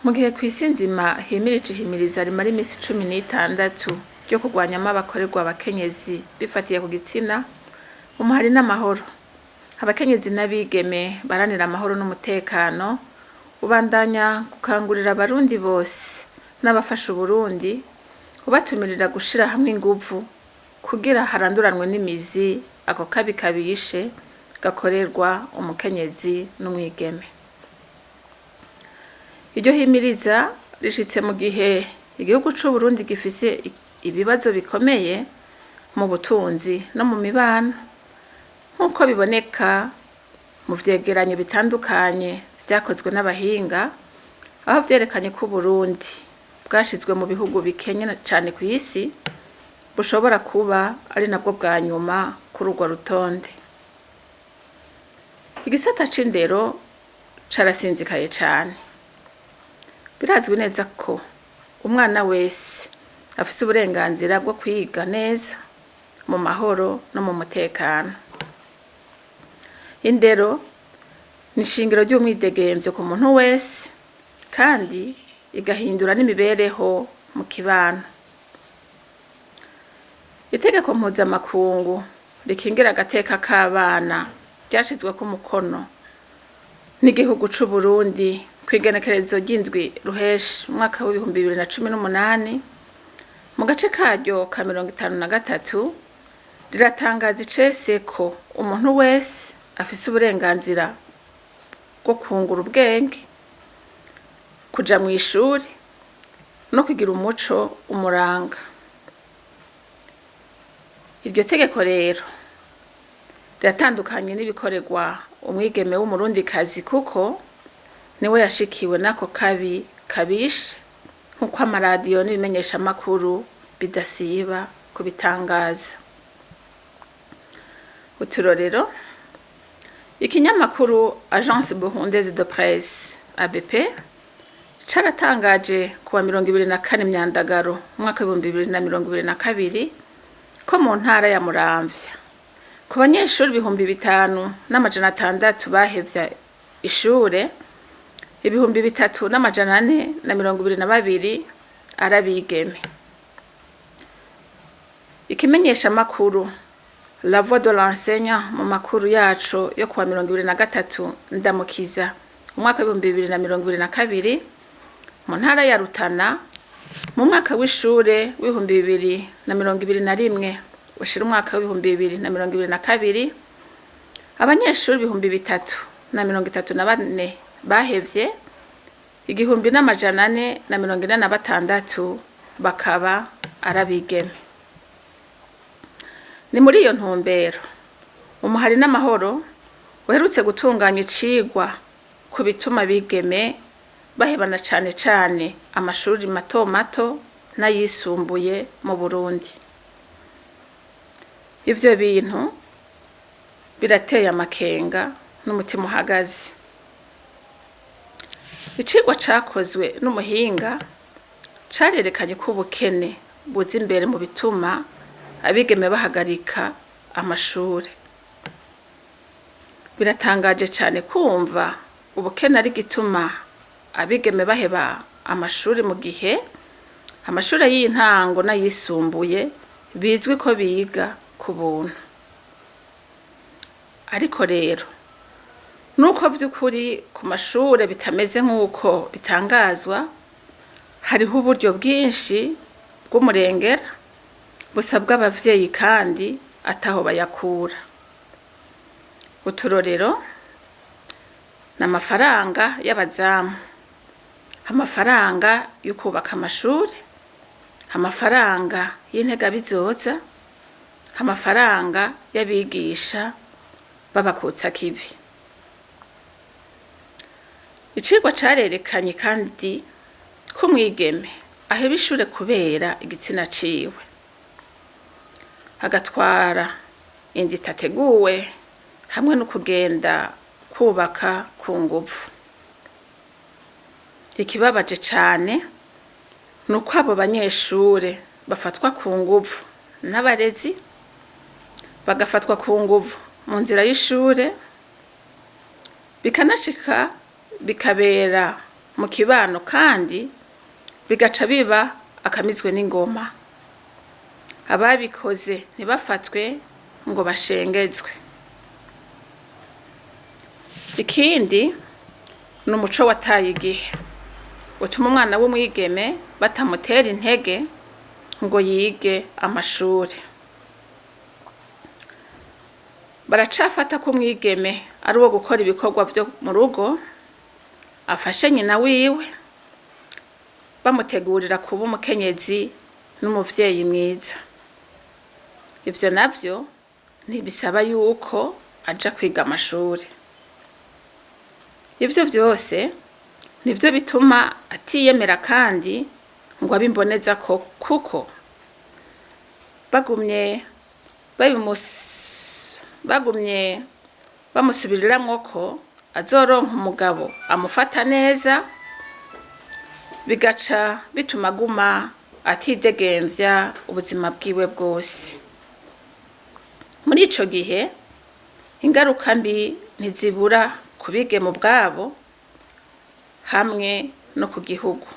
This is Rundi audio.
Mu gihe kw'isi nzima himirije ihimiriza rimara imisi 16 ryo kurwanya amabi akorerwa abakenyezi bifatiye ku gitsina, umuhari n'amahoro, abakenyezi n'abigeme baharanira amahoro n'umutekano, ubandanya gukangurira Abarundi bose n'abafasha Uburundi, ubatumirira gushira hamwe inguvu kugira haranduranwe n'imizi ako kabi kabishe gakorerwa umukenyezi n'umwigeme. Iryo himiriza rishitse mu gihe igihugu c'Uburundi gifise ibibazo bikomeye mu butunzi no mu mibano, nk'uko biboneka mu vyegeranyo bitandukanye vyakozwe n'abahinga, aho vyerekanye ko Uburundi bwashizwe mu bihugu bikenye cane kw'isi, bushobora kuba ari nabwo bwa nyuma kuri urwo rutonde. Igisata c'indero carasinzikaye cane. Birazwi neza ko umwana wese afise uburenganzira bwo kwiga neza, mu mahoro no mu mutekano. Indero ni ishingiro ry'umwidegemvyo ku muntu wese, kandi igahindura n'imibereho mu kibano. Itegeko mpuzamakungu rikingira agateka k'abana ryashizweko umukono n'igihugu c'Uburundi kw'igenekerezo ry'indwi Ruheshi umwaka w'2018, mu gace karyo ka 53 riratangaza icese ko umuntu wese afise uburenganzira bwo kwungura ubwenge, kuja mw'ishuri no kugira umuco umuranga. Iryo tegeko rero riratandukanye n'ibikorerwa umwigeme w'Umurundikazi, kuko niwe yashikiwe n'ako kabi kabishe, nk'uko amaradiyo n'ibimenyeshamakuru bidasiba kubitangaza. Uturorero: ikinyamakuru Agence Burundaise de Presse, ABP, caratangaje kuwa 24 Myandagaro umwaka w'2022 ko mu ntara ya Muramvya, ku banyeshuri 5600 bahevye ishure, 3422 ari abigeme. Ikimenyeshamakuru La Voix de l'Enseignant, mu makuru yaco yo kuwa 23 Ndamukiza umwaka w'2022, mu ntara ya Rutana, mu mwaka w'ishure w'2021 ushira umwaka w'2022, abanyeshuri 3034 bahevye, 1446 bakaba ari abigeme. Ni muri iyo ntumbero umuhari n'amahoro uherutse gutunganya icigwa ku bituma abigeme bahebana cane cane amashuri mato mato n'ayisumbuye mu Burundi. Ivyo bintu birateye amakenga n'umutima uhagaze. Icigwa cakozwe n'umuhinga carerekanye ko ubukene buza imbere mu bituma abigeme bahagarika amashure. Biratangaje cane kumva ubukene ari igituma abigeme baheba amashuri, mu gihe amashure y'intango n'ayisumbuye bizwi ko biga ku buntu. Ariko rero nuko vy'ukuri ku mashure bitameze nk'uko bitangazwa, hariho uburyo bwinshi bw'umurengera busabwa abavyeyi kandi ataho bayakura. Uturorero ni amafaranga y'abazamu, amafaranga yo kubaka amashure, amafaranga y'integabizoza, amafaranga y'abigisha b'abakutsakivi. Icigwa carerekanye kandi ko umwigeme aheba ishure kubera igitsina ciwe, agatwara inda itateguwe hamwe no kugenda kubaka ku nguvu. Ikibabaje cane ni uko abo banyeshure bafatwa ku nguvu n'abarezi, bagafatwa ku nguvu mu nzira y'ishure, bikanashika bikabera mu kibano kandi bigaca biba akamizwe n'ingoma. Ababikoze ntibafatwe ngo bashengezwe. Ikindi ni umuco wataye igihe utuma umwana w'umwigeme batamutera intege ngo yige amashure. Baracafata ko umwigeme ari uwo gukora ibikorwa vyo mu rugo, afashe nyina wiwe, bamutegurira kuba umukenyezi n'umuvyeyi mwiza. Ivyo navyo ntibisaba yuko aja kwiga amashure. Ivyo vyose nivyo bituma atiyemera kandi ngo abe imbonezako, kuko bagumye bagumye bamusubiriramwo ko azoronka umugabo amufata neza, bigaca bituma aguma atidegemvya ubuzima bwiwe bwose. Muri ico gihe ingaruka mbi ntizibura ku bigeme ubwabo hamwe no ku gihugu.